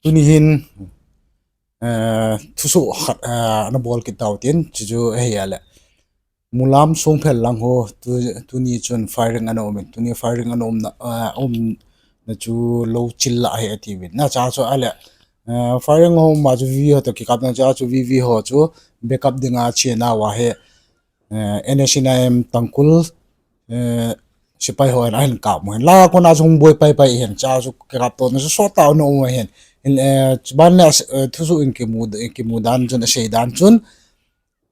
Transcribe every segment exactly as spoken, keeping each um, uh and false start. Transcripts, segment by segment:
Tuni hin, eh, thusoh khat, eh, ana bol kit tau tin, chuchu ahi a le. Mulam Songphel lang ho, tu, tuni chun firing ana um in, tuni firing ana um na, eh, um na chu lo chil la ahi ati uvin. Na cha chu a le, eh, firing ho ma chu V V ho to kikap na cha chu V V ho chu backup dinga chena wa he, eh, N S C N I M Tangkhul, eh, sipai ho ahin kap mo hin. La kona chu hung boi pai pai hin cha chu kikap to na chu sot ta na um hin. Hin, eh, chuban le, eh, thusoh in kimu, kimu dan chun, asei dan chun,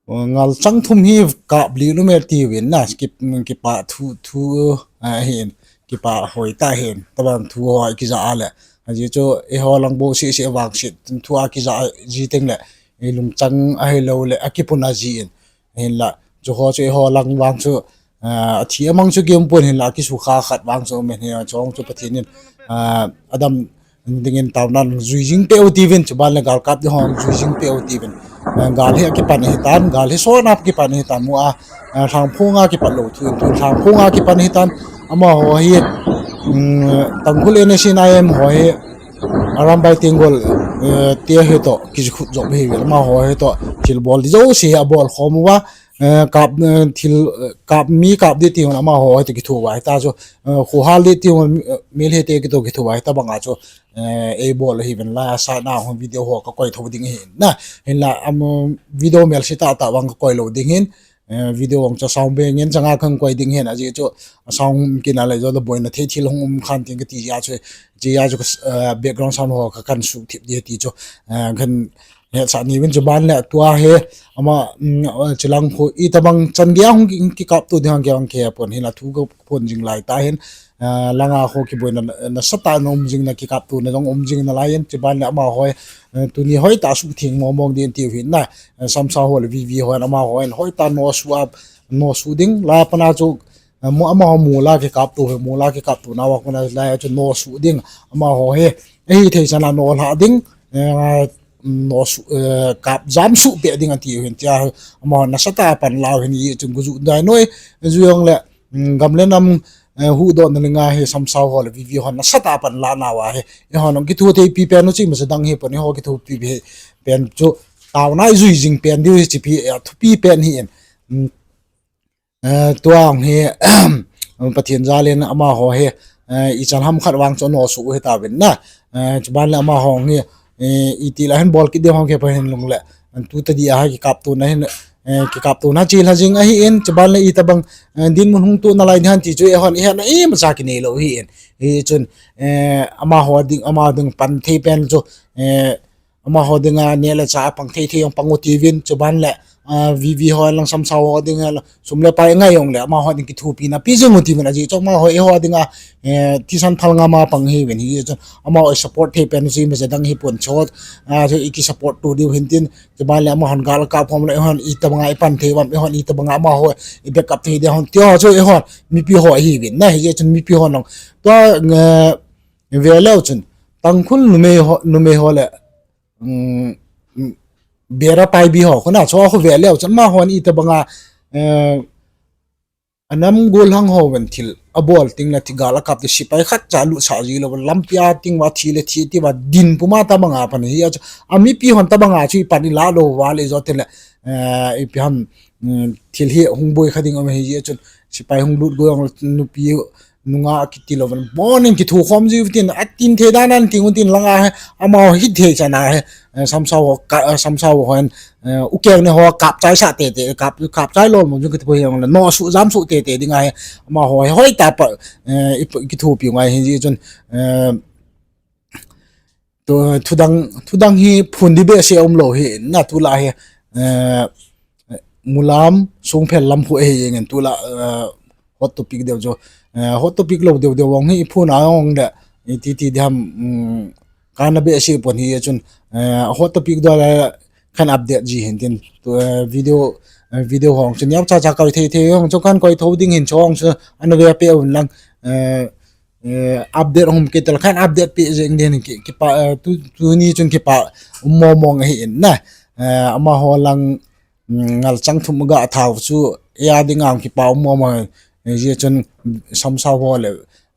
eh, ngal chang thum hi kap li nu me ti uvin na, ki, kipa thu, thu, eh, hin, kipa hoi ta hin, tabang thu ho kija a le. Aji chu, eiho lang bo si si vang si, thu a kija ji teng le, ei lungchang ahi lo le, akipun a ji in. Hinla, chu ho chu eiho lang vang chu, ah, athi amang chu kium pon hinla, kisukha khat vang chu um in hi, chu hung chu Pathen in, ah, adam dingin taona jui jing peh u ti uvin, chuban le gal kap di ho jui jing peh u ti uvin. Ah, gal hi akipan hi tan, gal hi sona kipan hi tan mu a, ah, Lhangphong a kipat lo thu in, thu Lhangphong a kipan hi tan, amaho hi, um, Tangkhul N S C N I M ho hi, Arambai Tenggol, eh, te hi to, kiji khut jop hi uvin, amaho hi to, thil bol di jouse hi abol khom uva, eh, kap, eh, thil, eh, kap mi kap di ti hon amaho hi to kithu uva, hita chu, eh, khuhal di ti hon, eh, mil hi te kito kithu uva, hita banga chu, eh, ei bol hi uvin la, sa na hon video ho kakoi tho ding hin na, hinla, am, video mel si ta ta bang kakoi lo ding hin, eh, video ang chu sound beng in changa kan koi ding hin, aji chu, a sound kin a le jo da boina thei thil hung um khan ting kati ja chu, ji ja chu, eh, background sound ho ka kan su thip di ti chu, eh, kan he sa ni uvin chuban le tua hi, ama, mm, eh, chilang khu, itabang chan dia hung ki, kikap tu ding hang ke hang ke pon hinla thu ka pon jing lai ta hin, ah, langa ho kiboina na, nasatah na um jing na kikap tu na jong um jing na lai in, chuban le amaho, eh, tuni hoitah suhtheng mong mong din ti u hin na, eh, Samsao ho le V V ho in amaho in hoitah nosuh a, nosuh ding, la pana chu, eh, mu amaho mol a kikap tu hi, mol a kikap tu na wa kuna lai chu nosuh ding, amaho hi, eh, hithei chan a nolha ding, eh, nosuh, eh, kap jam suh peh ding ati u hin tia, amaho nasatah a pan la u hin i chung ku ju dai noi, ju jong le, mm, gam le nam, eh, huhdohna le nga hi Samsao ho le V V ho nasatah a pan la na uva hi. Eihon hung kithu thei pi pen u chi masa dang hi pon eiho kithu pi pen chu taona i jui jing pen diu hi chi pi, eh, thupi pen hi in. Mm, eh, tua hung hi, Pathen jal in amaho hi, eh, ichan ham khat vang chu nosuh u hi ta uvin na. Eh, chuban le amaho hung hi, eh, iti la hin bol kit di hung ke pa hin lung le. An tu ta di a ha kikap tu na hin, eh, kikap tu na chi la jing ahi in, chuban le itabang, eh, dinmun hung tu na lai di han ti chu eihon, eihon, eh, masa kinei lo hi in. Hi chun, eh, amaho ding, amaho ding pan thei pen chu, eh, amaho dinga neh le chah a pang thei thei jong pang u ti uvin, chuban le, ah, V V ho lang Samsao ho ding la, sum le pai ngai jong le, amaho ding kithupi na pi jing u ti uvin aji chu, amaho eiho dinga, eh, thisan phal ngam a pang hi uvin hi chu, amaho i support thei pen u chi masa dang hi pon chot, ah, chu i ki support tu diu hin tin, chuban le amahon gal kap khom le hon itabanga i pan thei uvam, eihon itabanga amaho i backup thei di hon, ti ho chu eihon, mipi ho hi uvin, na hi chun mipi ho nong, tua, eh, ve leu chun, Tangkhul numei ho, numei ho le, um, bera paibi ho, kona chu khu ve leu chun, amahon itabanga, eh, anam golhang ho uvin thil abol ting le thi gal akap ti sipai khat cha lut sa ji lo, lampi a ting uva thi le thi ti uva din puma tabanga pan hi a chu, a mipi hon tabanga chu i pan i la lo uva le jo te le, eh, ipi ham, um, thil hi hung boi kha ding um hi ji a chun, sipai hung lut go jong nupi nunga kiti lo uva, bon in kithu khom ji u tin, atin thei dan an ting u tin langa he, amaho hithei chan a he, eh, Samsao ho ka, eh, Samsao ho hin, eh, ukeng ne ho kap chai sa tete, kap, kap chai lol mo jong kiti po hi jong le, nosuh jam suh tete ding a he, amaho he hoitah pa, eh, i, kithupi ngai hi ji chun, eh, tu, thudang, thudang hi phun di behseh um lo hi, na tu la hi, eh, Mulam, Songphel lam khu ahi jeng in tu la, eh, hot topic deu chu, eh, hot topic lo deu deu vang hi i phun a jong le, i ti ti di ham, um, kana behseh pon hi chun, eh, hot topic deu le kan update ji hin tin, tu, eh, video, eh, video hong chun yau cha cha koi thei thei hong chu kan koi tho ding hin chu hong chu an ve pe un lang, eh, eh, update hom kit tel khan update pe jeng den ki, kipa, eh, tu, tuni chun kipa um mo mong ahi in na. Eh, amaho lang, mm, ngal chang thum ga thau chu, ya ding ang kipa um mo mong, eh, ji chun Samsao ho le,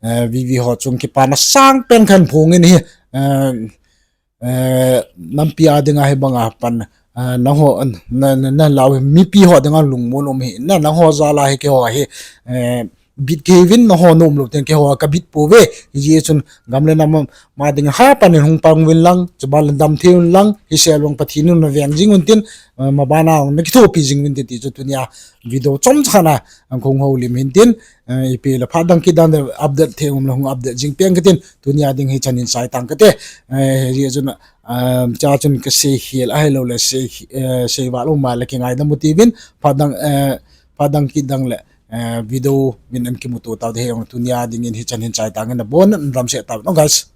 eh, V V ho chung kipa na sang pen khan phong in hi, eh, eh, nampi a dinga hibanga pan, eh, nangho, na, na, na lau hi mipi ho dinga lungmon um hi, na, nangho jal a hi keiho hi, eh, bit kei uvin nangho na um lou teng keiho ka bit pouve, hijeh chun gam le nam a dinga hapan in hung pang uvin lang, chuban le dam thei un lang, hisel vang Pathen in na veng jing un tin, eh, maban a na kithopi jing uvin tin ti chu tunia video chomcha khat na, ang kong houlim hin tin, eh, ipi le phat dang kit dang le update thei um le hung update jing peng katin, tunia ding hichan hin chai tang kate, eh, hijeh chun, eh, cha chun kasei khel ahilou le sei, eh, sei val um a le kingaidam u tiuvin, phat dang, eh, phat dang kit dang le, eh, video min an kimuto tau te hi jong tunia dingin hichan hin chai tang in nabon un damsel tauvin, no guys.